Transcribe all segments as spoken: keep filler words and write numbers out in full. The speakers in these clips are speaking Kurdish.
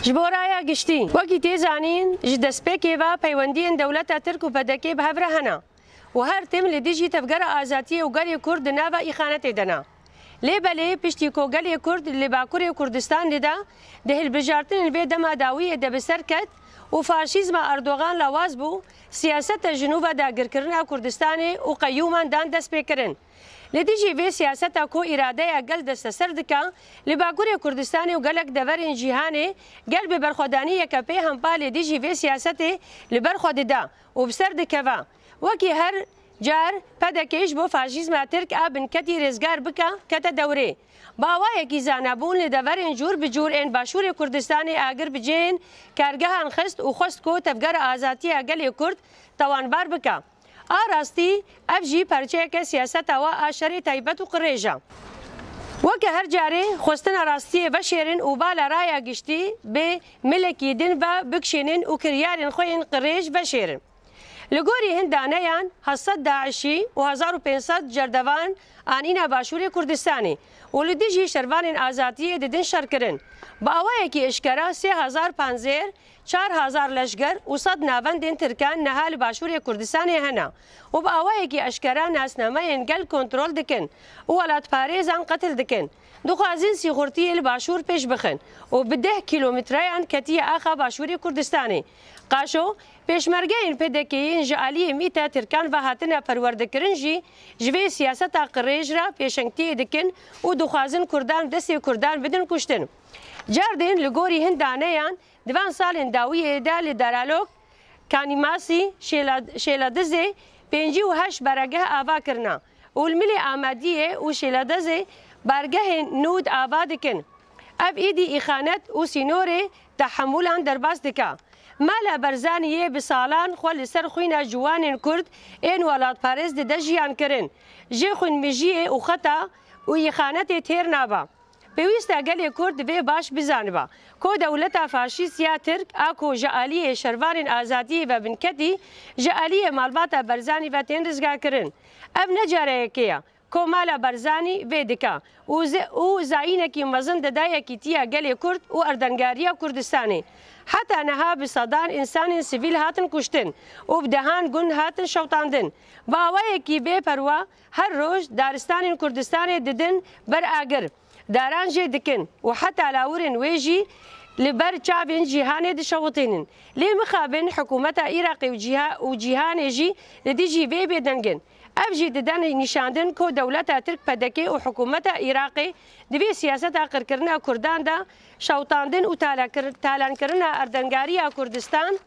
Ji bo raya giştî, wekî tê zanîn, ji destpêkê ve peywendiyên dewleta Tirk û P D K bi hev re hene û her tim li dijî Tevgera Azadiyê û gelê Kurd di nava îxanetê de ne. Lê belê piştî ku gelê Kurd li Bakurê Kurdistanê de di hilbijartinên vê dema dawiyê de bi ser ket û faşîzma Erdogan lawaz bû, siyaseta ji nû ve dagirkirina Kurdistanê û qeyûman dan destpêkirin. Li dijî vê siyaseta ku îradeya gel desteser dike, li Bakurê Kurdistanê û gelek deverên cîhanê gel bi berxwedaniyeke pê hempa li dijî vê siyasetê li ber xwe dide û bi ser dikeve. Wekî her car P D K ji bo faşîzma Tirk a binketî rêzgar bike, kete dewrê. Bi awayekî zane bûn li deverên cûr bi cûr ên Başûrê Kurdistanê agir bi cihên kargehan xist û xwest ku Tevgera Azadiya Gelê Kurd tawanbar bike. A rastî, ev jî parçeyeke siyaseta we a şerê taybet û qirêj e. Weke her carê, xwestina rastiyê veşêrin û bala raya giştî bi milekî din ve bikişînin û kiryarên xwe yên qirêj veşêrin. Li gorî hin daneyan, heft sed DAIŞî û hezar û pênc sed cerdevan anîne Başûrê Kurdistanê û li dijî şervanên azadiyê didin şerkirin. Bi awayekî eşkera sê hezar panzêr, çar hezar leşger û sed navendên tirkan niha li Başûrê Kurdistanê hene û bi awayekî eşkera nasnameyên gel kontrol dikin û welatparêzan qetil dikin. Dixwazin sîxurtiyê li Başûr pêş bixin û bi deh kîlometreyan ketiye axa Başûrê Kurdistanê. Qaşo, pêşmergeyên P D K'ê yên ji aliyê mîte tirkan ve hatine perwerdekirin jî ji vê siyaseta qirêj re pêşengtiyê dikin û dixwazin Kurdan destê Kurdan bidin kuştin. Cardên li gorî hin daneyan di van salên dawiyê de li Daralok, Kanîmasî, Şêla-, Şêladizê pêncî û heşt baregeh ava kirine û li Milê Amadiyê û Şêladizê bargehên nû di ava dikin. Ev êdî îxanet û sînorê tehemûlan derbas dike. Mala Barzanî yê bi salan xwe li ser xwîna ciwanên Kurd ên welatparêz dide jiyan kirin. Jê xwînmijiyê û xeta û îxanetê têr nabe. Pêwîst e gelê Kurd vê baş bizanibe ku dewleta faşîst ya Tirk a ku ji aliyê şervanên azadiyê ve binketî, ji aliyê malbata Barzanî ve tên rizgarkirin. Ev ne cara yekê ye ku mala Barzanî vê dike û ze-, û zayînekî mezin dide yekîtiya gelê Kurd û erdengariya Kurdistanê. Heta niha bi sedan însanên sivîl hatin kuştin û bi dehan gund hatin şewitandin. Bi awayekî bêperwa her roj daristanên Kurdistanê didin ber agir. Daran jê dikin û heta lawirên wê jî li ber çavên cîhanê dişewitînin. Lê mixabin hikûmeta Iraqê û cîha-, û cîhanê jî li dijî vê bêdeng in. Ev jî dide nîşandin ku dewleta Tirk P D K û hikûmeta Iraqê di vê siyaseta qirkirina Kurdan de şewitandin û talakir-, talankirina erdengariya Kurdistan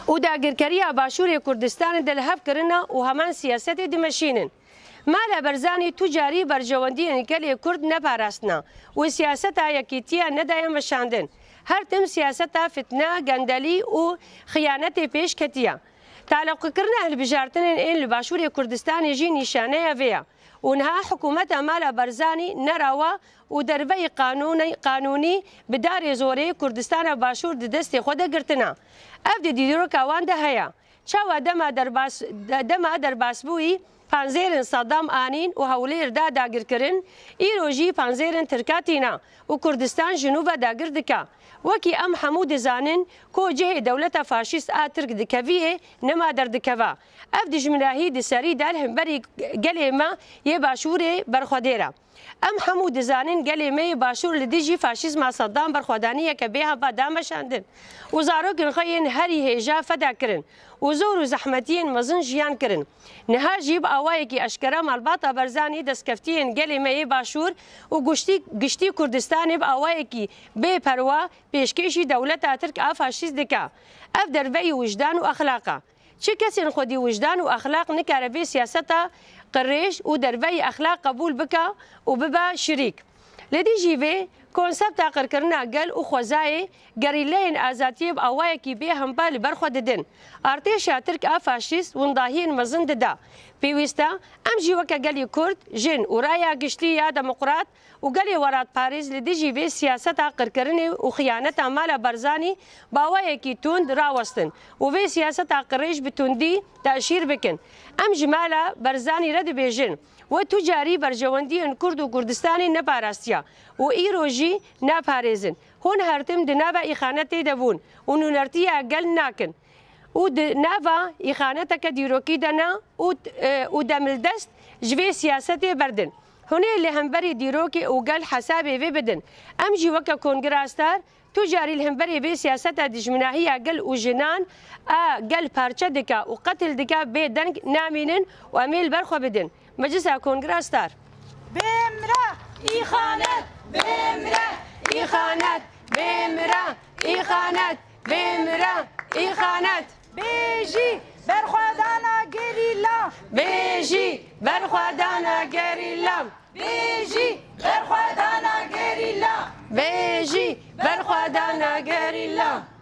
û dagirkeriya Başûrê Kurdistanê de li hev kirine û heman siyasetê dimeşînin. Mala Barzanî tu carî berjewendiyên gelê Kurd neparastine û siyaseta yekîtiya nedaye meşandin. Her tim siyaseta fitne, gendelî û xiyanetê pêş ketiye. Taloqekirina hilbijartinên ên li Başûrê Kurdistanê jî nîşaneya vê ye û niha hikûmeta mala Barzanî nerawa û derveyî qanûnê-, qanûnî bi darê zorê Kurdistana Başûr di destê xwe de girtine. Ev di dîroka wan de heye. Çawa dema derbas-, de-, dema derbasbûyî panzêrên Saddam anîn û Hewlêr da dagirkirin, îro jî panzêrên Tirka tîne û Kurdistan ji nû ve dagir dike. Wekî em hemû dizanin ku cihê dewleta faşîst a Tirk dikeviyê nema derdikeve. Ev dijminahî di serî de li hemberî gelê me yê Başûrê berxwedêr e. Em hemû dizanin gelê me yê Başûr li dijî faşîzma Seddam berxwedaniyeke bêhempa dameşandin û zarokên xwe yên herî hêja feda kirin û zor û zehmetiyên mezin jiyan kirin. Niha jî bi awayekî eşkera malbata Barzanî destkeftiyên gelê me yê Başûr û guştî-, giştî Kurdistanê bi awayekî bêperwa pêşkêşî dewleta Tirk a faşîst dike. Ev derveyî wijdan û exlaq e. Çi kesên xwedî wijdan û exlaq nikare vê siyaseta qirêj û derveyî exlaq qebûl bike û bibe şirîk. Li dijî vê konsepta qirkirina gel û xwezayê gerîleyên azadiyê bi awayekî bêhempa li ber xwe didin. Artêşa Tirk a faşîst windahiyên mezin dide. Pêwîst e em jî weke gelî Kurd, jin û raya giştî ya demokrat û gelê welatparêz li dijî vê siyaseta qirkirinê û xiyaneta mala Barzanî bi awayekî tund rawestin û vê siyaseta qirêj bi tundî teşhîr bikin. Em ji mala Barzanî re dibêjin, we tu carî berjewendiyên Kurd û Kurdistanê neparastiya û îro jî naparêzin. Hûn her tim di nava îxanetê de bûn û nûnertiya gel nakin û di nava îxaneteke dîrokî de ne û, e, û demildest ji vê siyasetê berdin. Hûn ê li hemberî dîrokê û gel hesabê vê bidin. Em jî weke Kongira Star tu carî li hemberî vê siyaseta dijminahiya gel û jinan a gel parçe dike û qetil dike bê deng namînin û em ê li ber xwe bidin. Meclisa Kongira Star. Bimre! Îxanet! Bimre! Îxanet! Bimre! Îxanet! Bimre! Îxanet! Bêjî! Berxwedana gerîla! Bêjî! Berxwedana gerîla! Bêjî! Berxwedana gerîla! Bêjî! Berxwedana gerîla!